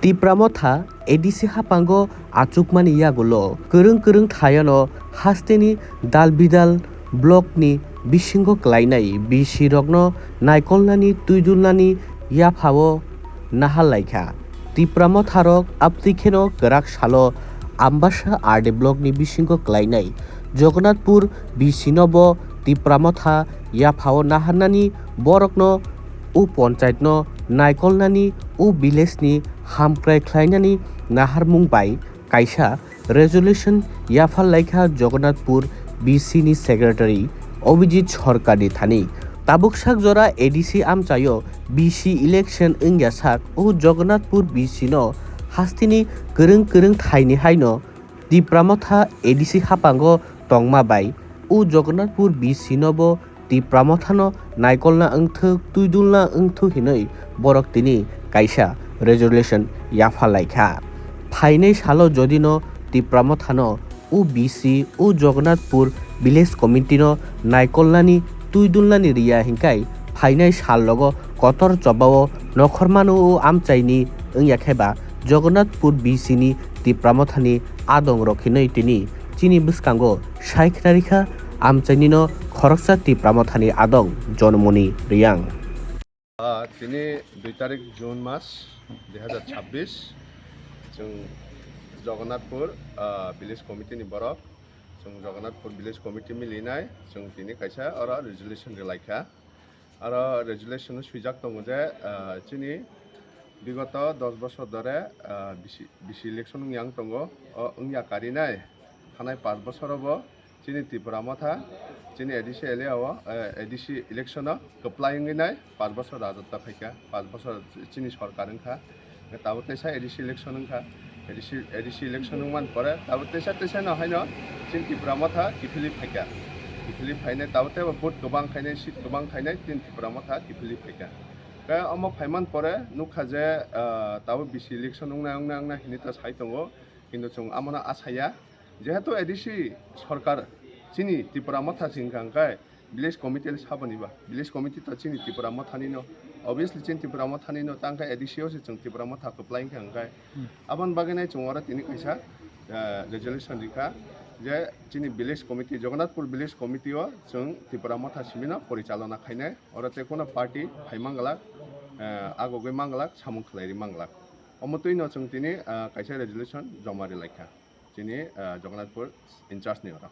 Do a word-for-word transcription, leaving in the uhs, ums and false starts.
Tipra Motha A D C haphango achukmani yagulo kwrwng kwrwng thayano hasteni dal bidal block ni bisingo klainai B C rokno naikolnani twidulnani yaphao nahar laikha. Tipra Motha rok abtwi kheno kwrak salo Ambasa R D block ni bisingo klainai Jagannathpur B C no bo Tipra Motha yaphao naharnani borokno o ponchayat no naikolnani o village ni hamkrai khlainani naharmung bai kaisa resolution yaphar laikha Jagannathpur B C ni secretary Abhijit Sarkar ni thani. Tabuk sak jora A D C amchaio B C election wngya sak o Jagannathpur B C no hasteni kwrwng kwrwng thaini haino Tipra Motha A D C haphango tongma bai o Jagannathpur B C no bo Tipra Mothano naikolna wngthwk, twidulna wngthwk hinwi borok tini kaisa resolution yaphar laikha. Phainai salo jodino Tipra Mothano o B C o Jagannathpur Village Committee no naikolnani twidulnani riya hinkai phainai sal logo kotor chobao nokhormano o amchaini wngya khe ba Jagannathpur B C ni Tipra Mothani adong rok hinwi tini chini bwskango sai khna rikha amchainino khoroksa Tipra Mothani adong Jonmoni Riyang. Ah, tini dui tarik June mas dui hazar chabbish, chwng Jagannathpur, ah, Village Committee ni borok, chwng Jagannathpur Village Committee milinai, chwng tini kaisa oro resolution rwlaikha. Aro resolution o swijak tongo je, ah, chini bigoto dos bosor dore, ah, B C, B C election wngya wng tongo, o wngya karinai, thanai panch bosoro bo chini Tipra Motha, chini A D C area o, eh, A D C election o kwplai wngwi nai, panch bosor rajotto khaikha, panch bosor chini sorkar wngkha. Tabuk teisa A D C election wngkha. A D C, A D C election wngmani pore tabuk teisa teisa no haino chini Tipra Motha kiphilwi phaikha. Kiphilwi phainai tabuk teibo vote kwbang khainai, seat kwbang khainai chini Tipra Motha kiphilwi phaikha. Khe omo phaimani pore nukha je, ah, tabuk B C election wngnai, wngnai, wngnai hinwi ta sai tongo. Kintu chwng amono asaya. Jehetu A D C sorkar chini Tipra Motha se wngkha hwnkhe, village committee le saboni ba, village committee to chini Tipra Mothani no, obviously chini Tipra Mothani no, tangkhe A D C o se chwng Tipra Motha kwplai wngkha hwnkhe. Hmm. Aboni bagwi nai chwng oro tini kaisa, eh, resolution rikha je chini village committee, Jagannathpur village committee o chwng Tipra Motha simi no porichalona khainai, oro tei kono party phai manglak, eh, agogwi manglak, samung khlai ri manglak. Omo twi no chwng tini, eh, kaisa resolution joma ri laikha chini, eh, Jagannathpur in charge ni oro.